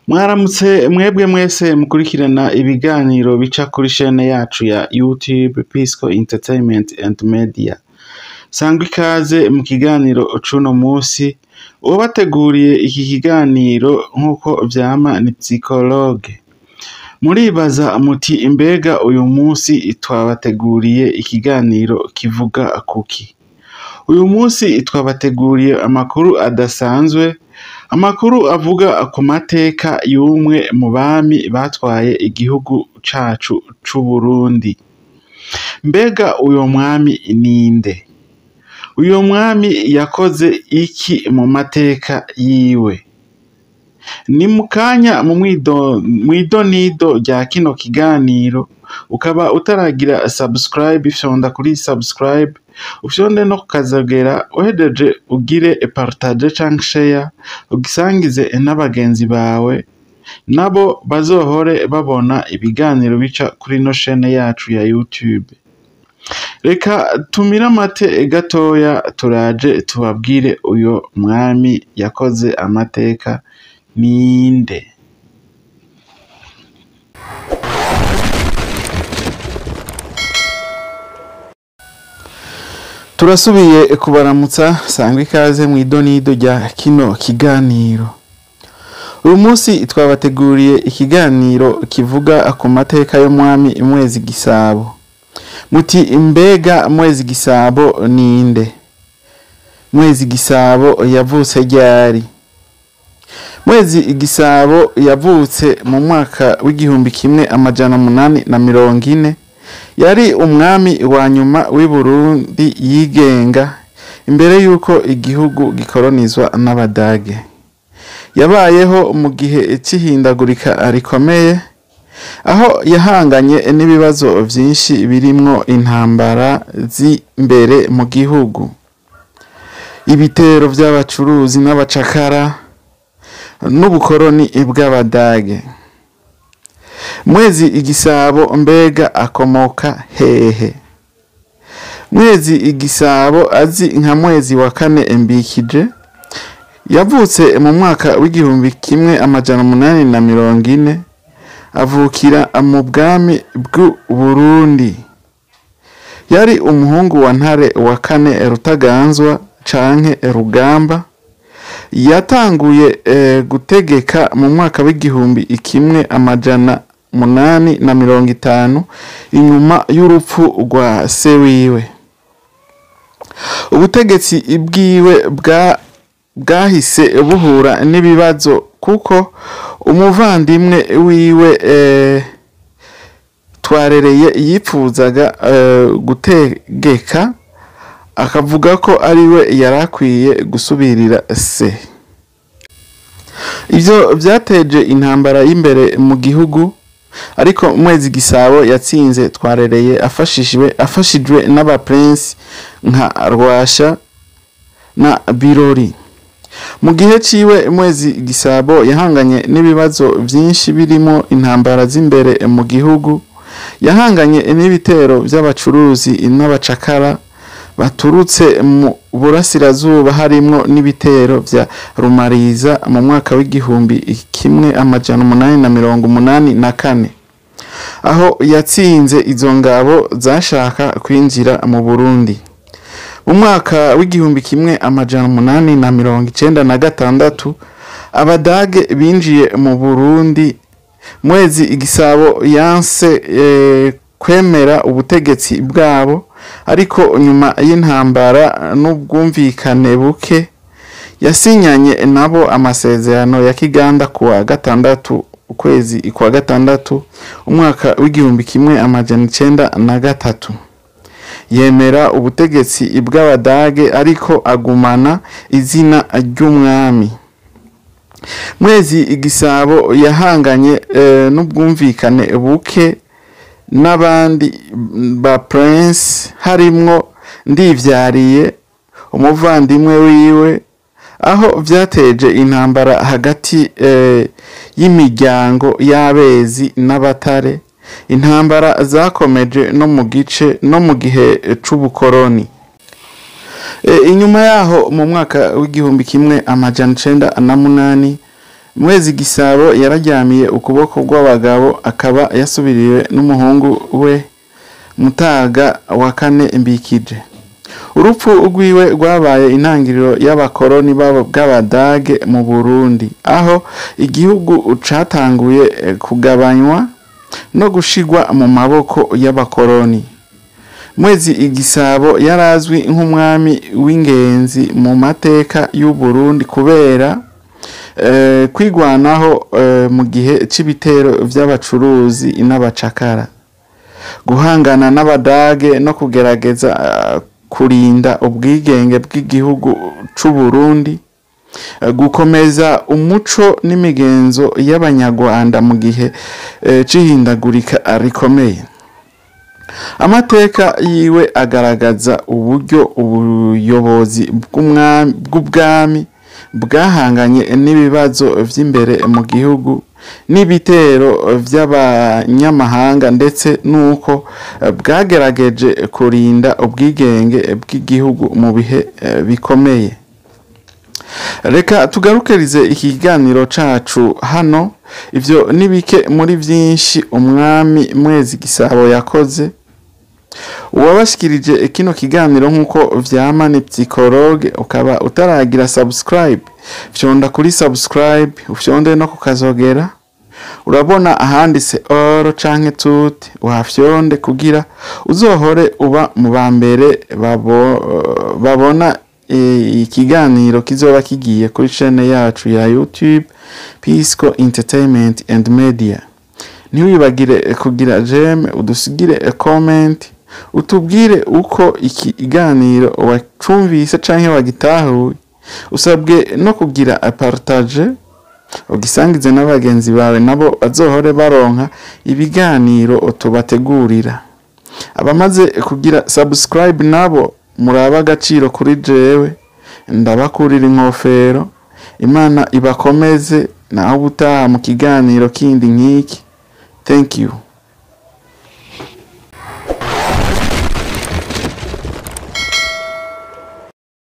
Mwaramutse mwebwe mwese mukurikirana ibiganiro bica kuri chaîne yacu ya YouTube Pisco Entertainment and Media. Sangwa ikaze mu kiganiro c'uno musi, uwabateguriye iki kiganiro nk'uko vyama ni psychologue. Muribaza muti mbega uyu musi twabateguriye ikiganiro kivuga kuki? Uyu musi twabateguriye amakuru adasanzwe, amakuru avuga ku mateka y'umwe mu bami batwaye igihugu cacu c'Uburundi. Mbega uyo mwami ninde? Uyo mwami yakoze iki mu mateka yiwe? Ni mukanya mu mwidonido rya kino kiganiro, ukaba utaragira subscribe fyonda kuri subscribe, ufyonde no kukazogera, uhejeje ugire partage canke share, ugisangize n'abagenzi bawe, nabo bazohore babona ibiganiro bica kuri ino chaîne yacu ya YouTube. Reka tumire amate gatoya turaje tubabwire uyo mwami yakoze amateka ninde. Turasubiye kubaramutsa, sangwa ikaze mw'idonido rya kino kiganiro. Uyu munsi twabateguriye ikiganiro kivuga ku mateka y'umwami Mwezi Gisabo. Muti mbega Mwezi Gisabo ninde? Mwezi Gisabo yavutse ryari? Mwezi Gisabo yavutse mu mwaka w'1840. Yari umwami wa nyuma w'i Burundi yigenga imbere yuko igihugu gikoronizwa n'Abadage. Yabayeho mu gihe c'ihindagurika rikomeye, aho yahanganye n'ibibazo vyinshi birimwo intambara z'imbere mu gihugu, ibitero vy'abacuruzi n'abacakara, n'ubukoroni bw'Abadage. Mwezi Gisabo mbega akomoka hehe? Mwezi Gisabo azi nka Mwezi wa kane Mbikije, yavutse mu mwaka w'1840, avukira mu bwami bw'u Burundi. Yari umuhungu wa Ntare wa kane Rutaganzwa canke Rugamba. Yatanguye gutegeka mu mwaka w'1850 inyuma y'urupfu rwa se wiwe. Ubutegetsi bwiwe bwahise buhura n'ibibazo kuko umuvandimwe wiwe Twarereye yipfuzaga gutegeka, akavuga ko ariwe yarakwiye gusubirira se. Ivyo vyateje intambara y'imbere mu gihugu, ariko Mwezi Gisabo yatsinze Twarereye afashijwe n'aba prince nka Rwasha na Birori. Mu gihe ciwe Mwezi Gisabo yahanganye n'ibibazo vyinshi birimo intambara z'imbere mu gihugu, yahanganye n'ibitero vy'abacuruzi n'abacakara baturutse mu burasirazuba, harimwo n'ibitero vya Rumariza mu mwaka w'1884, aho yatsinze izo ngabo zashaka kwinjira mu Burundi. Mu mwaka w'1896 Abadage binjiye mu Burundi. Mwezi Gisabo yanse kwemera ubutegetsi bwabo, ariko nyuma y'intambara n'ubwumvikane buke yasinyanye nabo amasezerano ya Kiganda kuwa gatandatu ukwezi kwa gatandatu umwaka w'1903. Yemera ubutegetsi bw'Abadage ariko agumana izina ry'umwami. Mwezi Gisabo yahanganye n'ubwumvikane buke n'abandi ba prince, harimwo Ndivyariye umuvandimwe wiwe, aho vyateje intambara hagati y'imiryango y'abezi n'abatare. Intambara zakomeje no mu gice no mu gihe c'ubukoroni. Inyuma yaho mu mwaka w'1908 Mwezi Gisabo yararyamiye ukuboko rw'abagabo, akaba yasubiriwe n'umuhungu we Mutaga wa kane Mbikije. Urupfu rwiwe rwabaye intangiriro y'abakoroni bw'Abadage mu Burundi, aho igihugu catanguye kugabanywa no gushigwa mu maboko y'abakoroni. Mwezi Igisabo yarazwi nk'umwami w'ingenzi mu mateka y'u Burundi kubera kwigwanaho mu gihe c'ibitero vy'abacuruzi n'abacakara, guhangana n'Abadage no kugerageza kurinda ubwigenge bw'igihugu c'u Burundi, gukomeza umuco n'imigenzo y'Abanyarwanda mu gihe c'ihindagurika rikomeye. Amateka yiwe agaragaza uburyo ubuyobozi bw'ubwami bwahanganye n'ibibazo vy'imbere mu gihugu n'ibitero vy'abanyamahanga, ndetse n'uko bwagerageje kurinda ubwigenge bw'igihugu mu bihe bikomeye. Reka tugarukirize ikiganiro cacu hano. Ivyo ni bike muri vyinshi umwami Mwezi Gisabo yakoze. Uwabashikirije kino kiganiro nk'uko vyama ni Psychologue. Ukaba utaragira subscribe, fyonda kuri subscribe, ufyonde no kukazogera. Urabona ahanditse all canke tout, uhafyonde kugira uzohore uba mu ba mbere babona ikiganiro kizoba kigiye kuri chaîne yacu ya YouTube, Pisco Entertainment and Media. Ntiwibagire kugira j'aime, udusigire comment, utubwire uko iki iganiro wacumvise canke wagitahuye. Usabwe no kugira partage, ugisangize n'abagenzi bawe, nabo bazohore baronka ibiganiro tubategurira. Abamaze kugira subscribe nabo muraba agaciro kuri jewe, ndabakurira inkofero. Imana ibakomeze. Naho ubutaha mu kiganiro kindi nk'iki. Thank you.